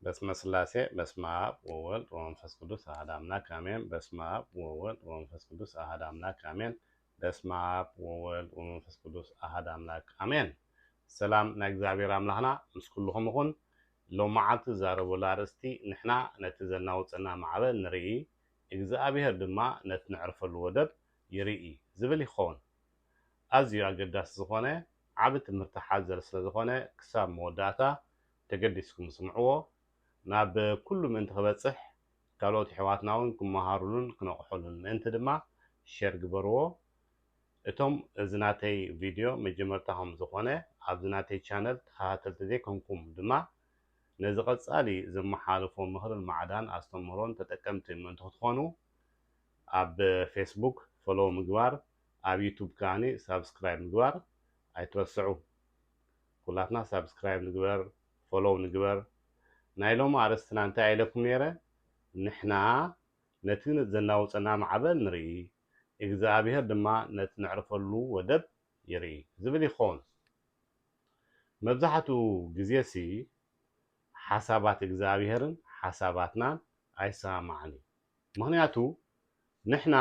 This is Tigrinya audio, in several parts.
በስመ ስላሴ፣ በስመ አብ ወወልድ ወመንፈስ ቅዱስ አሐድ አምላክ አሜን። በስመ አብ ወወልድ ወመንፈስ ቅዱስ አሐድ አምላክ አሜን። በስመ አብ ወወልድ ወመንፈስ ቅዱስ አሐድ አምላክ አሜን። ሰላም ናይ እግዚኣብሔር ኣምላኽና ምስ ኩልኹም ይኹን። ሎም መዓልቲ ዝዛረበሉ ኣርእስቲ፣ ንሕና ነቲ ዘናውጸና ማዕበል ንርኢ፣ እግዚኣብሔር ድማ ነቲ ነዕርፈሉ ወደብ ይርኢ ዝብል ይኸውን። ኣዝዩ ኣገዳሲ ዝኾነ ዓቢ ትምህርቲ ሓዘል ስለ ዝኾነ፣ ክሳብ መወዳእታ ተገዲስኩም ስምዕዎ። ናብ ኩሉ ምእንቲ ክበጽሕ፣ ካልኦት ኣሕዋትና እውን ክመሃሩሉን ክነቕሑሉን ምእንቲ ድማ ሸር ግበርዎ። እቶም እዚ ናተይ ቪድዮ መጀመርታኹም ዝኾነ፣ ኣብዚ ናተይ ቻነል ተኸታተልቲ ዘይኮንኩም ድማ፣ ነዚ ቀጻሊ ዘመሓላልፎ ምኽርን ማዕዳን ኣስተምህሮን ተጠቀምቲ ምእንቲ ክትኾኑ፣ ኣብ ፌስቡክ ፎሎው ምግባር፣ ኣብ ዩቱብ ከኣኒ ሳብስክራይብ ምግባር ኣይትረስዑ። ኩላትና ሳብስክራይብ ንግበር፣ ፎሎው ንግበር። ናይ ሎሚ ኣርእስትና እንታይ ኢለኩም ነይረ? ንሕና ነቲ ዘናውጸና ማዕበል ንርኢ፣ እግዚኣብሔር ድማ ነቲ ነዕርፈሉ ወደብ ይርኢ ዝብል ይኸውን። መብዛሕትኡ ግዜሲ ሓሳባት እግዚኣብሔርን ሓሳባትናን ኣይሰማማዕን እዩ። ምኽንያቱ ንሕና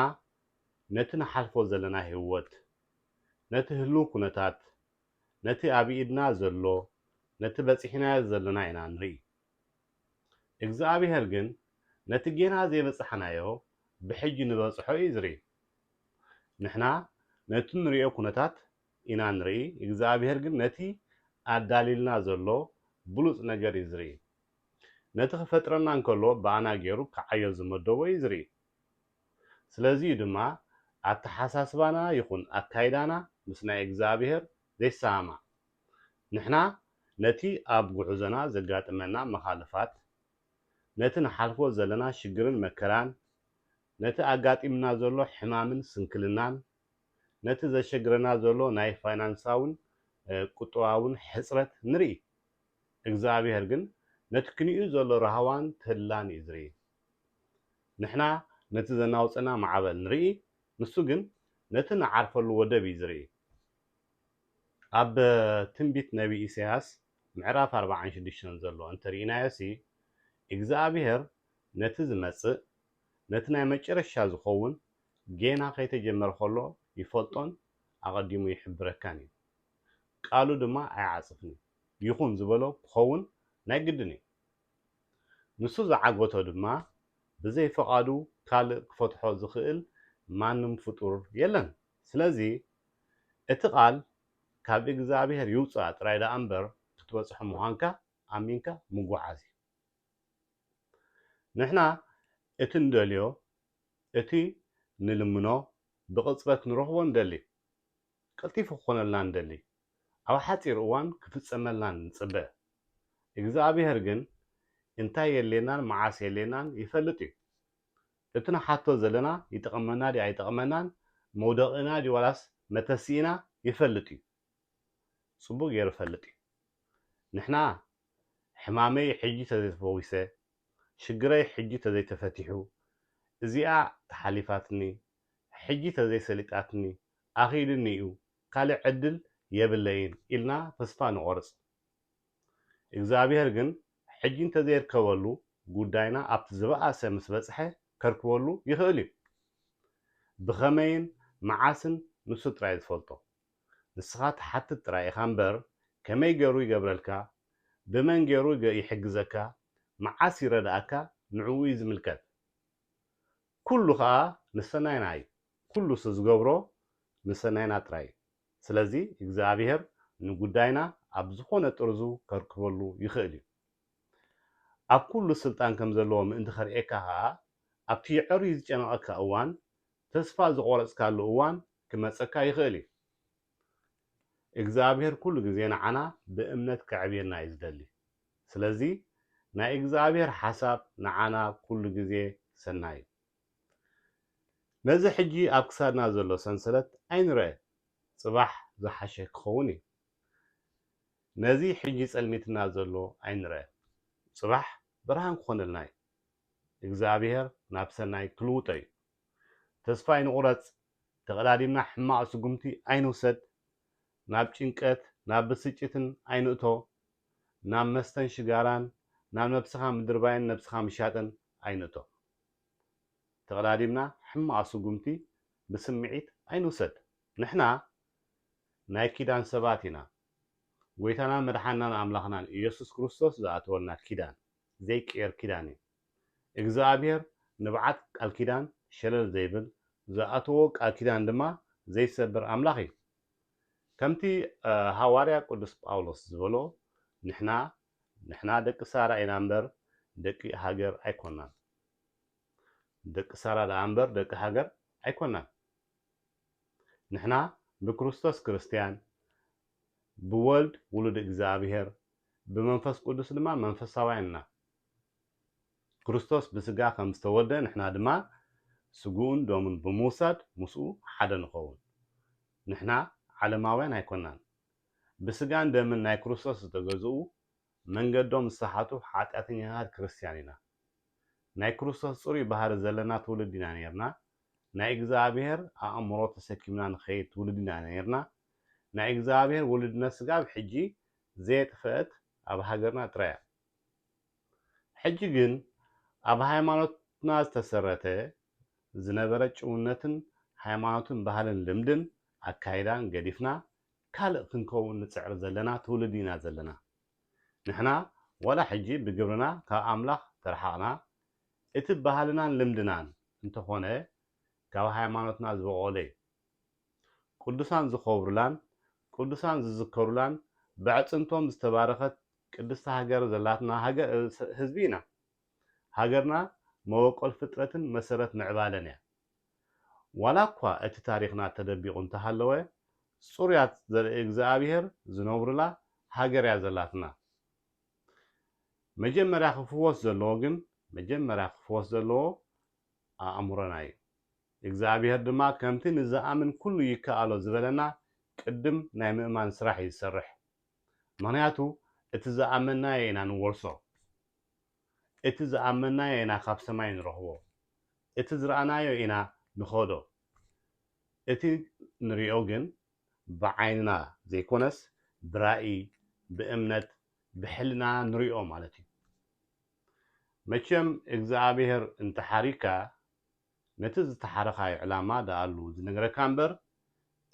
ነቲ ንሓልፎ ዘለና ህይወት፣ ነቲ ህልው ኩነታት፣ ነቲ ኣብ ኢድና ዘሎ፣ ነቲ በጺሕናዮ ዘለና ኢና ንርኢ። እግዚኣብሔር ግን ነቲ ጌና ዘይበጻሕናዮ ብሕጂ ንበጽሖ እዩ ዝርኢ። ንሕና ነቲ ንርእዮ ኩነታት ኢና ንርኢ፣ እግዚኣብሔር ግን ነቲ ኣዳልዩልና ዘሎ ብሉጽ ነገር እዩ ዝርኢ። ነቲ ክፈጥረና እንከሎ ብኣና ገይሩ ክዓዮ ዝመደቦ እዩ ዝርኢ። ስለዚ እዩ ድማ ኣተሓሳስባና ይኹን ኣካይዳና ምስ ናይ እግዚኣብሔር ዘይሰማማዕ። ንሕና ነቲ ኣብ ጉዕዞና ዘጋጥመና መኻልፋት፣ ነቲ ንሓልፎ ዘለና ሽግርን መከራን፣ ነቲ ኣጋጢምና ዘሎ ሕማምን ስንክልናን፣ ነቲ ዘሸግረና ዘሎ ናይ ፋይናንሳውን፣ እ፣ ቁጠባውን ሕጽረት ንርኢ። እግዚኣብሔር ግን ነቲ ክንኡ ዘሎ ራህዋን ተድላን እዩ ዝርኢ። ንሕና ነቲ ዘናውጸና ማዕበል ንርኢ፣ ንሱ ግን ነቲ ንዓርፈሉ ወደብ እዩ ዝርኢ። ኣብ ትንቢት ነቢ ኢሳያስ ምዕራፍ ኣርባዓን ሽዱሽተን ዘሎ እንተርኢናዮሲ፣ እግዚኣብሔር ነቲ ዝመጽእ፣ ነቲ ናይ መጨረሻ ዝኸውን፣ ጌና ከይተጀመረ ከሎ ይፈልጦን ኣቐዲሙ ይሕብረካን እዩ። ቃሉ ድማ ኣይዓጽፍን እዩ። ይኹን ዝበሎ ክኸውን ናይ ግድን እዩ። ንሱ ዝዓገቶ ድማ ብዘይ ፈቓዱ ካልእ ክፈትሖ ዝኽእል ማንም ፍጡር የለን። ስለዚ እቲ ቃል ካብ እግዚኣብሔር ይውጻእ ጥራይ ደኣ እምበር ክትበጽሖ ምዃንካ ኣሚንካ ምጉዓዝ እዩ። ንሕና እቲ ንደልዮ፣ እቲ ንልምኖ ብቕጽበት ንረኽቦ ንደሊ። ቀልጢፉ ክኾነልና ንደሊ። ኣብ ሓጺር እዋን ክፍጸመልና ንጽበ። እግዚኣብሔር ግን እንታይ የድልየናን መዓስ የድልየናን ይፈልጥ እዩ። እቲ ንሓቶ ዘለና ይጠቕመና ድዩ ኣይጠቕመናን፣ መውደቒና ድዩ ዋላስ መተስኢና ይፈልጥ እዩ። ጽቡቕ ገይሩ ይፈልጥ እዩ። ንሕና ሕማመይ ሕጂ ተዘይተፈዊሰ፣ ሽግረይ ሕጂ ተዘይተፈቲሑ፣ እዚኣ ተሓሊፋትኒ፣ ሕጂ ተዘይሰሊጣትኒ፣ ኣኺሉኒ እዩ፣ ካልእ ዕድል የብለይን ኢልና ተስፋ ንቖርጽ። እግዚኣብሔር ግን ሕጂ እንተዘየርከበሉ ጉዳይና ኣብቲ ዝበኣሰ ምስ በጽሐ ከርክበሉ ይኽእል እዩ። ብኸመይን መዓስን ንሱ ጥራይ ዝፈልጦ። ንስኻ ትሓትት ጥራይ ኢኻ እምበር ከመይ ገይሩ ይገብረልካ፣ ብመን ገይሩ ይገ-፣ ይሕግዘካ፣ መዓስ ይረድኣካ ንዕኡ እዩ ዝምልከት። ኩሉ ኸኣ ንሰናይና እዩ። ኩሉ እሱ ዝገብሮ ንሰናይና ጥራይ እዩ። ስለዚ እግዚኣብሔር ንጉዳይና ኣብ ዝኾነ ጥርዙ ከርክበሉ ይኽእል እዩ። ኣብ ኩሉ ስልጣን ከም ዘለዎ ምእንቲ ከርእየካ ኸኣ ኣብቲ የዕርዩ ዝጨነቐካ እዋን ተስፋ ዝቖረጽካሉ እዋን ክመጸካ ይኽእል እዩ። እግዚኣብሔር ኩሉ ግዜ ንዓና ብእምነት ከዕብየና እዩ ዝደሊ። ስለዚ ናይ እግዚኣብሔር ሓሳብ ንዓና ኩሉ ግዜ ሰናይ እዩ። ነዚ ሕጂ ኣብ ክሳድና ዘሎ ሰንሰለት ኣይንርአ፣ ጽባሕ ዝሓሸ ክኸውን እዩ። ነዚ ሕጂ ጸልሚትና ዘሎ ኣይንርአ፣ ጽባሕ ብርሃን ክኾነልና እዩ። እግዚኣብሔር ናብ ሰናይ ክልውጦ እዩ። ተስፋ ኣይንቑረጽ፣ ተቐዳዲምና ሕማቕ ስጉምቲ ኣይንውሰድ፣ ናብ ጭንቀት፣ ናብ ብስጭትን ኣይንእቶ፣ ናብ መስተን ሽጋራን፣ ናብ ነብስኻ ምድርባይን ነብስኻ ምሻጥን ኣይንእቶ። ተቐዳዲምና ሕማቕ ስጉምቲ ብስምዒት ኣይንውሰድ። ንሕና ናይ ኪዳን ሰባት ኢና። ጎይታናን መድሓናን ኣምላኽናን ኢየሱስ ክርስቶስ ዝኣተወልና ኪዳን ዘይቅየር ኪዳን እዩ። እግዚኣብሔር ንብዓት ቃል ኪዳን ሸለል ዘይብል፣ ዝኣተዎ ቃል ኪዳን ድማ ዘይሰብር ኣምላኽ እዩ። ከምቲ ሃዋርያ ቅዱስ ጳውሎስ ዝበሎ፣ ንሕና ንሕና ደቂ ሳራ ኢና እምበር ደቂ ሃገር ኣይኮናን። ደቂ ሳራ ደኣ እምበር ደቂ ሃገር ኣይኮናን። ንሕና ብክርስቶስ ክርስትያን፣ ብወልድ ውሉድ እግዚኣብሔር፣ ብመንፈስ ቅዱስ ድማ መንፈሳውያን ኢና። ክርስቶስ ብስጋ ከም ዝተወልደ ንሕና ድማ ስግኡን ደሙን ብምውሳድ ምስኡ ሓደ ንኸውን። ንሕና ዓለማውያን ኣይኮናን። ብስጋን ደምን ናይ ክርስቶስ ዝተገዝኡ መንገዶም ዝሰሓቱ ሓጢኣተኛታት ክርስትያን ኢና። ናይ ክርስቶስ ጽሩይ ባህሪ ዘለና ትውልድ ኢና ነይርና። ናይ እግዚኣብሔር ኣእምሮ ተሰኪምና ንኸይድ ትውልድ ኢና ነይርና። ናይ እግዚኣብሔር ውሉድነት ስጋ ኣብ ሕጂ ዘየጥፈአት ኣብ ሃገርና ጥራይ እያ። ሕጂ ግን ኣብ ሃይማኖትና ዝተሰረተ ዝነበረ ጭውነትን ሃይማኖትን ባህልን ልምድን ኣካይዳን ገዲፍና ካልእ ክንከውን ንጽዕር ዘለና ትውልድ ኢና ዘለና። ንሕና ዋላ ሕጂ ብግብርና ካብ ኣምላኽ ተረሓቕና፣ እቲ ባህልናን ልምድናን እንተኾነ ካብ ሃይማኖትና ዝበቖለ እዩ። ቅዱሳን ዝኸብሩላን ቅዱሳን ዝዝከሩላን ብዕጽንቶም ዝተባረኸት ቅድስቲ ሃገር ዘላትና ሃገር ህዝቢ ኢና። ሃገርና መበቆል ፍጥረትን መሰረት ምዕባለን እያ። ዋላ እኳ እቲ ታሪኽና ተደቢቑ እንተሃለወ፣ ጽሩያት ዘርኢ እግዚኣብሔር ዝነብሩላ ሃገር እያ ዘላትና። መጀመርያ ክፍወስ ዘለዎ ግን፣ መጀመርያ ክፍወስ ዘለዎ ኣእምሮና እዩ። እግዚኣብሔር ድማ ከምቲ ንዝኣምን ኩሉ ይከኣሎ ዝበለና ቅድም ናይ ምእማን ስራሕ እዩ ዝሰርሕ። ምኽንያቱ እቲ ዝኣመንናዮ ኢና ንወርሶ። እቲ ዝኣመንናዮ ኢና ካብ ሰማይ ንረኽቦ። እቲ ዝረኣናዮ ኢና ንኸዶ። እቲ ንሪኦ ግን ብዓይንና ዘይኮነስ ብራእይ፣ ብእምነት፣ ብሕልና ንሪኦ ማለት እዩ። መቸም እግዚኣብሔር እንተሓሪካ ነቲ ዝተሓረኻዮ ዕላማ ደኣሉ ዝነግረካ እምበር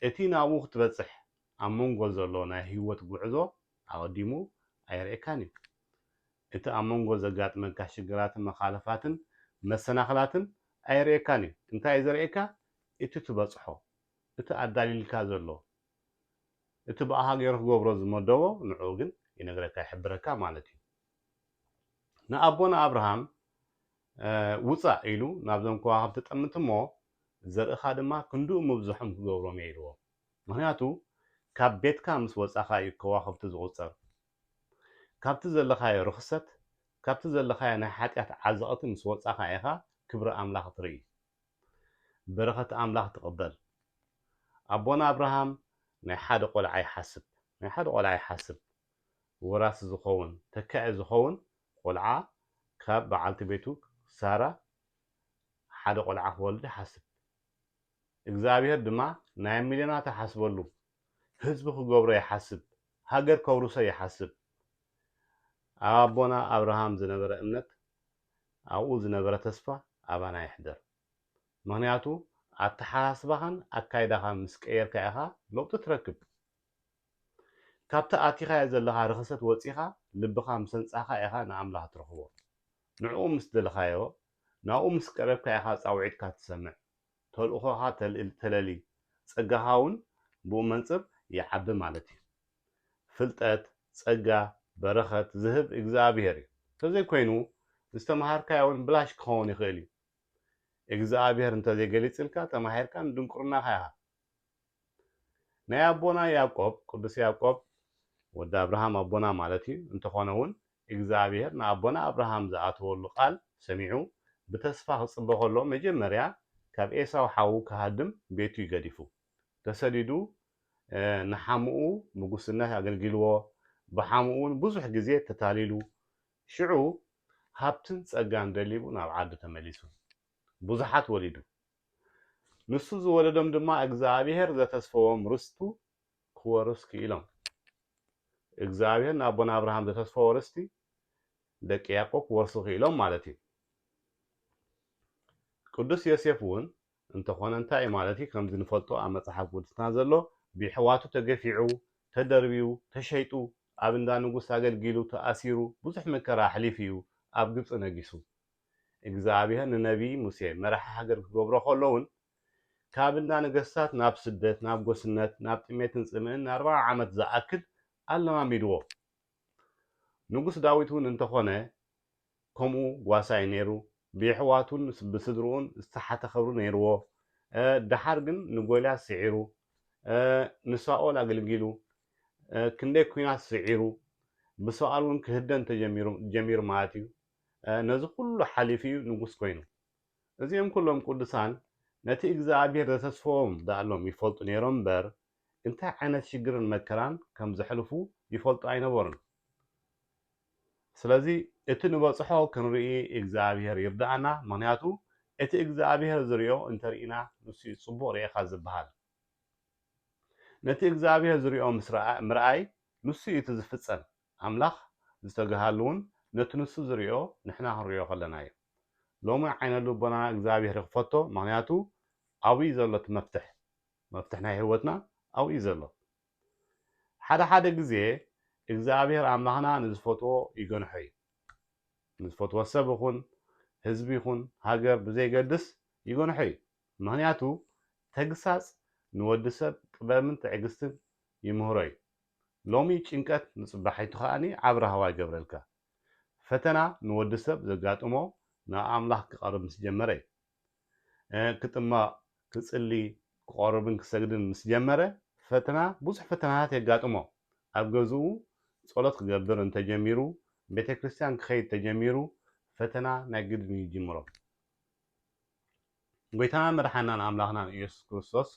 እቲ ናብኡ ክትበጽሕ ኣብ መንጎ ዘሎ ናይ ህይወት ጉዕዞ ኣቐዲሙ ኣየርእየካን እዩ። እቲ ኣብ መንጎ ዘጋጥመካ ሽግራትን መኻለፋትን መሰናኽላትን ኣየርእየካን እዩ። እንታይ እዩ ዘርእየካ? እቲ ትበጽሖ፣ እቲ ኣዳሊልካ ዘሎ፣ እቲ ብኣኻ ገይሩ ክገብሮ ዝመደቦ ንዕኡ ግን ይነግረካ፣ ይሕብረካ ማለት እዩ። ንኣቦና ኣብርሃም ውፃእ ኢሉ ናብዞም ከዋኽብቲ ጠምት እሞ ዘርእኻ ድማ ክንድኡ ምብዝሖም ክገብሮም እየ ኢልዎ። ምክንያቱ ካብ ቤትካ ምስ ወፃኻ እዩ ከዋኽብቲ ዝቁፀር። ካብቲ ዘለኻዮ ርኽሰት፣ ካብቲ ዘለኻዮ ናይ ሓጢኣት ዓዘቕቲ ምስ ወፃኻ ኢኻ ክብሪ ኣምላኽ ትርኢ። በረኸት ኣምላኽ ትቕበል። ኣቦና ኣብርሃም ናይ ሓደ ቆልዓ ይሓስብ፣ ናይ ሓደ ቆልዓ ይሓስብ። ወራሲ ዝኸውን፣ ተካኢ ዝኸውን ቆልዓ ካብ በዓልቲ ቤቱ ሳራ ሓደ ቆልዓ ክወልድ ይሓስብ። እግዚኣብሔር ድማ ናይ ሚልዮናት ይሓስበሉ፣ ህዝቢ ክገብሮ ይሓስብ፣ ሃገር ከውርሶ ይሓስብ። ኣብ ኣቦና ኣብርሃም ዝነበረ እምነት፣ ኣብኡ ዝነበረ ተስፋ ኣባና ይሕደር። ምኽንያቱ ኣተሓሳስባኻን ኣካይዳኻን ምስ ቀየርካ ኢኻ ለውጢ ትረክብ። ካብቲ ኣቲኻዮ ዘለኻ ርኽሰት ወጺኻ ልብኻ ምስ ኣንጻኻ ኢኻ ንኣምላኽ ትረኽቦ። ንዕኡ ምስ ደለኻዮ፣ ናብኡ ምስ ቀረብካ ኢኻ ጻውዒትካ ትሰምዕ። ተልእኾኻ ተልእል-፣ ተለሊ፣ ጸጋኻ እውን ብኡ መንጽር ይዓቢ ማለት እዩ። ፍልጠት፣ ጸጋ፣ በረኸት ዝህብ እግዚኣብሔር እዩ። እንተዘይኮይኑ፣ ዝተምሃርካዮ እውን ብላሽ ክኸውን ይኽእል እዩ። እግዚኣብሔር እንተዘይገሊጽልካ፣ ተማሂርካ ንድንቁርናኻ ኢኻ። ናይ ኣቦና ያዕቆብ፣ ቅዱስ ያዕቆብ ወዲ ኣብርሃም ኣቦና ማለት እዩ፣ እንተኾነ እውን እግዚኣብሔር ንኣቦና ኣብርሃም ዝኣተወሉ ቃል ሰሚዑ ብተስፋ ክጽበ ከሎ፣ መጀመርያ ካብ ኤሳው ሓዉ ክሃድም ቤቱ እዩ ገዲፉ። ተሰዲዱ፣ እ፣ ንሓምኡ ምጉስነት ኣገልጊልዎ፣ ብሓምኡ እውን ብዙሕ ግዜ ተታሊሉ። ሽዑ ሃብትን ጸጋን ደሊቡ ናብ ዓዱ ተመሊሱ። ብዙሓት ወሊዱ። ንሱ ዝወለዶም ድማ እግዚኣብሔር ዘተስፈዎም ርስቱ ክወርስ ክኢሎም። እግዚኣብሔር ንኣቦና ኣብርሃም ዘተስፈዎ ርስቲ ደቂ ያዕቆብ ክወርሱ ክኢሎም ማለት እዩ። ቅዱስ ዮሴፍ እውን እንተኾነ እንታይ እዩ ማለት እዩ? ከምዚ ንፈልጦ ኣብ መጽሓፍ ቅዱስና ዘሎ ብየሕዋቱ ተገፊዑ፣ ተደርብዩ፣ ተሸይጡ፣ ኣብ እንዳ ንጉስ ኣገልጊሉ፣ ተኣሲሩ፣ ብዙሕ መከራ ኣሕሊፉ እዩ ኣብ ግብጺ ነጊሱ። እግዚኣብሔር ንነቢይ ሙሴ መራሒ ሃገር ክገብሮ ከሎ እውን ካብ እንዳ ነገስታት ናብ ስደት፣ ናብ ጎስነት፣ ናብ ጥሜትን ጽምእን ንኣርብዓ ዓመት ዝኣክል ኣለማሚድዎ። ንጉስ ዳዊት እውን እንተኾነ ከምኡ ጓሳይ ነይሩ። ብየሕዋቱን ብስድርኡን ዝተሓተ ኸብሪ ነይርዎ። ደሓር ግን ንጎልያድ ስዒሩ፣ ንሳኦል ኣገልጊሉ፣ ክንደይ ኲናት ስዒሩ፣ ብሳኦል እውን ክህደን ተጀሚሩ ጀሚሩ ማለት እዩ። ነዚ ኩሉ ሓሊፉ እዩ ንጉስ ኮይኑ። እዚኦም ኩሎም ቅዱሳን ነቲ እግዚኣብሔር ዘተስፈዎም ደኣሎም ይፈልጡ ነይሮም እምበር እንታይ ዓይነት ሽግርን መከራን ከም ዘሕልፉ ይፈልጡ ኣይነበሩን። ስለዚ እቲ ንበጽሖ ክንርኢ እግዚኣብሔር ይርድኣና። ምኽንያቱ እቲ እግዚኣብሔር ዝርእዮ እንተርኢና ንሱ እዩ ጽቡቕ ርእኻ ዝበሃል። ነቲ እግዚኣብሔር ዝርእዮ ምስ ረኣ- ምርኣይ ንሱ እዩ እቲ ዝፍጸም። ኣምላኽ ዝተግሃሉ እውን ነቲ ንሱ ዝርእዮ ንሕና ክንርእዮ ከለና እዩ። ሎሚ ዓይነ ልቦናና እግዚኣብሔር ይኽፈቶ፣ ምኽንያቱ ኣብኡ እዩ ዘሎ እቲ መፍትሕ። መፍትሕ ናይ ህይወትና ኣብኡ እዩ ዘሎ። ሓደ ሓደ ግዜ እግዚኣብሔር ኣምላኽና ንዝፈትዎ ይገንሖ እዩ። ንዝፈትዎ ሰብ ይኹን ህዝቢ ይኹን ሃገር ብዘይገድስ ይገንሖ እዩ። ምኽንያቱ ተግሳጽ ንወዲ ሰብ ጥበብን ትዕግስትን ይምህሮ እዩ። ሎሚ ጭንቀት ንጽባሒቱ ከኣኒ ዓቢ ራህዋ ይገብረልካ። ፈተና ንወዲ ሰብ ዘጋጥሞ ናብ ኣምላኽ ክቐርብ ምስ ጀመረ እዩ። ክጥመቕ፣ ክጽሊ፣ ክቖርብን ክሰግድን ምስ ጀመረ ፈተና ብዙሕ ፈተናታት የጋጥሞ። ኣብ ገዝኡ ጸሎት ክገብር እንተጀሚሩ፣ ቤተ ክርስቲያን ክኸይድ ተጀሚሩ ፈተና ናይ ግድን ይጅምሮ። ጎይታናን መድሓናን ኣምላኽናን ኢየሱስ ክርስቶስ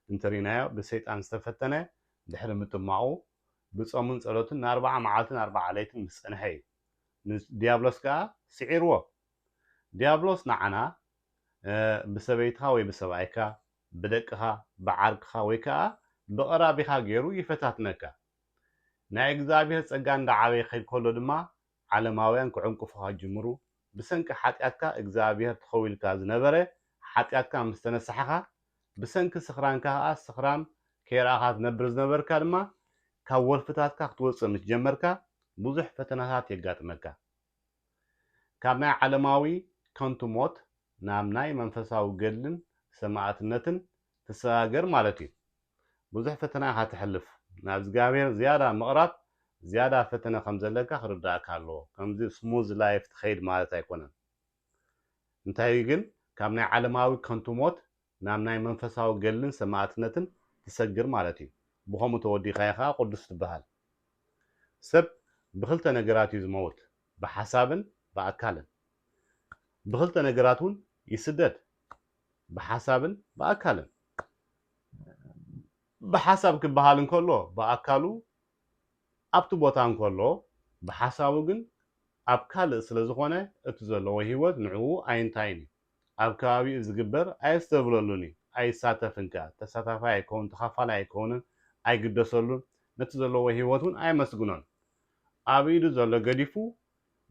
እንተሪናዮ ብሰይጣን ዝተፈተነ ድሕሪ ምጥማቑ ብጾምን ጸሎትን ንኣርባዓ መዓልትን ኣርባዓ ለይትን ምስ ጸንሐ እዩ። ንዲያብሎስ ከኣ ስዒርዎ። ዲያብሎስ ንዓና ብሰበይትኻ ወይ ብሰብኣይካ፣ ብደቅኻ፣ ብዓርክኻ ወይ ከኣ ብቐራቢኻ ገይሩ ይፈታትነካ። ናይ እግዚኣብሔር ጸጋ እንዳዓበየ ክኸይድ ከሎ ድማ ዓለማውያን ክዕንቅፉኻ ይጅምሩ። ብሰንኪ ሓጢኣትካ እግዚኣብሔር ተኸዊልካ ዝነበረ ሓጢኣትካ ምስ ተነሳሕኻ፣ ብሰንኪ ስኽራንካ ከኣ ስኽራም ከይረኣኻ ትነብር ዝነበርካ ድማ ካብ ወልፍታትካ ክትወጽእ ምስ ጀመርካ ብዙሕ ፈተናታት የጋጥመካ። ካብ ናይ ዓለማዊ ከንቱ ሞት ናብ ናይ መንፈሳዊ ገድልን ሰማእትነትን ትሰጋገር ማለት እዩ። ብዙሕ ፈተና ኢኻ ትሕልፍ። ናብ እግዚኣብሔር ዝያዳ ምቕራብ ዝያዳ ፈተነ ከም ዘለካ ክርዳእካ ኣለዎ። ከምዚ ስሙዝ ላይፍ ትኸይድ ማለት ኣይኮነን። እንታይ ግን ካብ ናይ ዓለማዊ ከንቱ ሞት ናብ ናይ መንፈሳዊ ገድልን ሰማእትነትን ትሰግር ማለት እዩ። ብኸምኡ ተወዲኻዮ ኸዓ ቅዱስ ትበሃል። ሰብ ብኽልተ ነገራት እዩ ዝመውት፣ ብሓሳብን ብኣካልን። ብኽልተ ነገራት እውን ይስደድ፣ ብሓሳብን ብኣካልን። ብሓሳብ ክበሃል እንከሎ ብኣካሉ ኣብቲ ቦታ እንከሎ፣ ብሓሳቡ ግን ኣብ ካልእ ስለ ዝኾነ እቲ ዘለዎ ህይወት ንዕኡ ኣይንታይን እዩ። ኣብ ከባቢኡ ዝግበር ኣየስተብህለሉን እዩ፣ ኣይሳተፍን ከኣ። ተሳታፋይ ኣይከውን፣ ተኻፋላይ ኣይከውንን፣ ኣይግደሰሉን። ነቲ ዘለዎ ህይወት እውን ኣየመስግኖን። ኣብ ኢዱ ዘሎ ገዲፉ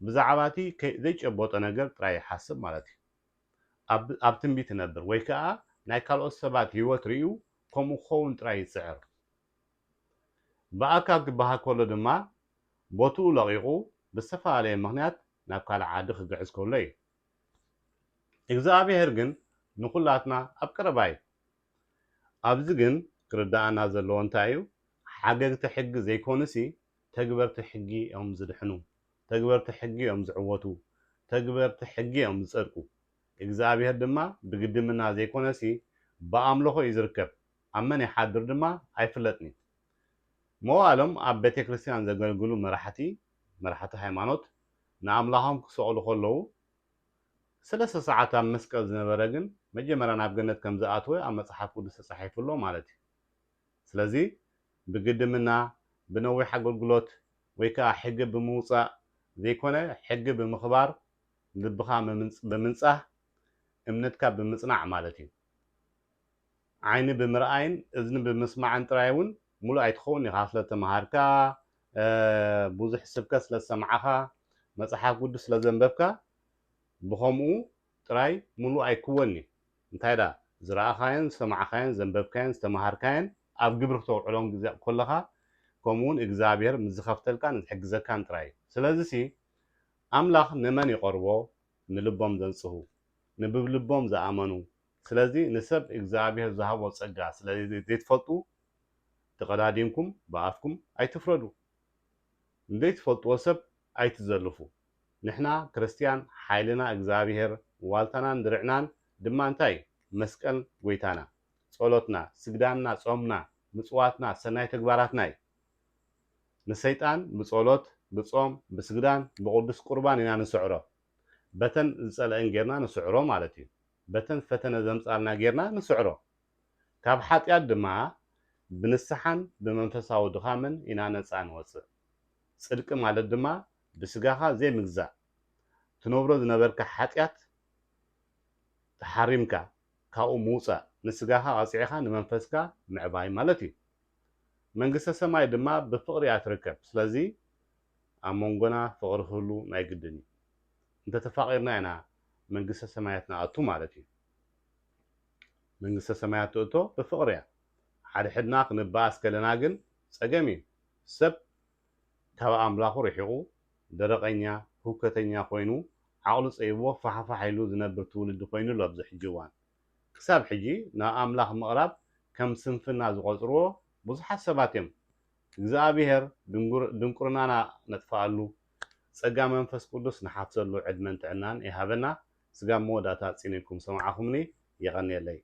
ብዛዕባ እቲ ከ- ዘይጨበጦ ነገር ጥራይ ይሓስብ ማለት እዩ። ኣብ ኣብ ትንቢት ይነብር ወይ ከኣ ናይ ካልኦት ሰባት ህይወት ርእዩ ከምኡ ክኸውን ጥራይ ይጽዕር። ብኣካል ክበሃል ከሎ ድማ ቦትኡ ለቒቑ ብዝተፈላለየ ምኽንያት ናብ ካልእ ዓዲ ክግዕዝ ከሎ እዩ። እግዚኣብሔር ግን ንኹላትና ኣብ ቀረባ እዩ። ኣብዚ ግን ክርድኣና ዘለዎ እንታይ እዩ? ሓገግቲ ሕጊ ዘይኮኑሲ ተግበርቲ ሕጊ እዮም ዝድሕኑ። ተግበርቲ ሕጊ እዮም ዝዕወቱ። ተግበርቲ ሕጊ እዮም ዝጸድቁ። እግዚኣብሔር ድማ ብግድምና ዘይኮነሲ ብኣምልኾ እዩ ዝርከብ። ኣብ መን ይሓድር ድማ ኣይፍለጥን እዩ። መዋእሎም ኣብ ቤተ ክርስቲያን ዘገልግሉ መራሕቲ መራሕቲ ሃይማኖት ንኣምላኾም ክሰቕሉ ከለዉ ሰለስተ ሰዓት ኣብ መስቀል ዝነበረ ግን መጀመርያ ናብ ገነት ከም ዝኣተወ ኣብ መጽሓፍ ቅዱስ ተጻሒፉ ኣሎ ማለት እዩ። ስለዚ ብግድምና ብነዊሕ ኣገልግሎት ወይ ከኣ ሕጊ ብምውጻእ ዘይኮነ ሕጊ ብምኽባር ልብኻ ብምንጽ- ብምንጻህ እምነትካ ብምጽናዕ ማለት እዩ። ዓይኒ ብምርኣይን እዝኒ ብምስማዕን ጥራይ እውን ሙሉእ ኣይትኸውን ኢኻ። ስለ ተምሃርካ፣ ብዙሕ ስብከት ስለ ዝሰማዕኻ፣ መጽሓፍ ቅዱስ ስለ ዘንበብካ ብኸምኡ ጥራይ ምሉእ ኣይክወን እዩ። እንታይ ደኣ ዝረኣኻዮን ዝሰማዕካዮን ዘንበብካዮን ዝተምሃርካዮን ኣብ ግብሪ ክተውዕሎም ግዜ ከለኻ ከምኡውን እግዚኣብሔር ምስ ዝኸፍተልካን ዝሕግዘካን ጥራይ እዩ። ስለዚሲ ኣምላኽ ንመን ይቐርቦ? ንልቦም ዘንጽሁ፣ ንብልቦም ዝኣመኑ። ስለዚ ንሰብ እግዚኣብሔር ዝሃቦ ጸጋ ስለ ዘይትፈልጡ ተቐዳዲምኩም ብኣፍኩም ኣይትፍረዱ። ንዘይትፈልጥዎ ሰብ ኣይትዘልፉ። ንሕና ክርስትያን ሓይልና እግዚኣብሔር ዋልታናን ድርዕናን ድማ እንታይ እዩ? መስቀል ጎይታና። ጸሎትና፣ ስግዳንና፣ ጾምና፣ ምጽዋትና፣ ሰናይ ተግባራትና እዩ። ንሰይጣን ብጸሎት፣ ብጾም፣ ብስግዳን፣ ብቕዱስ ቁርባን ኢና ንስዕሮ። በተን ዝጸልአን ጌርና ንስዕሮ ማለት እዩ። በተን ፈተነ ዘምጻልና ጌርና ንስዕሮ። ካብ ሓጢኣት ድማ ብንስሓን ብመንፈሳዊ ድኻምን ኢና ነጻ ንወጽእ። ጽድቂ ማለት ድማ ብስጋኻ ዘይምግዛእ፣ ትነብሮ ዝነበርካ ሓጢኣት ተሓሪምካ ካብኡ ምውጻእ፣ ንስጋኻ ቀጺዕኻ ንመንፈስካ ምዕባይ ማለት እዩ። መንግስተ ሰማይ ድማ ብፍቕሪ እያ ትርከብ። ስለዚ ኣብ መንጎና ፍቕሪ ክህሉ ናይ ግድን እዩ። እንተተፋቒርና ኢና መንግስተ ሰማያት ንኣቱ ማለት እዩ። መንግስተ ሰማያት ትእቶ ብፍቕሪ እያ። ሓድሕድና ክንበኣስ ከለና ግን ጸገም እዩ። ሰብ ካብ ኣምላኹ ርሒቑ ደረቐኛ፣ ህውከተኛ ኮይኑ ዓቕሉ ጸይዎ ፋሕፋሕ ኢሉ ዝነብር ትውልዲ ኮይኑ ኣሎ ኣብዚ ሕጂ እዋን። ክሳብ ሕጂ ናብ ኣምላኽ ምቕራብ ከም ስንፍና ዝቖጽርዎ ብዙሓት ሰባት እዮም። እግዚኣብሔር ድንጉር- ድንቁርናና ነጥፍኣሉ፣ ጸጋ መንፈስ ቅዱስ ንሓፍሰሉ ዕድመን ጥዕናን ይሃበና። ስጋብ መወዳእታ ጽኒዕኩም ሰማዕኹምኒ። የቐንየለይ።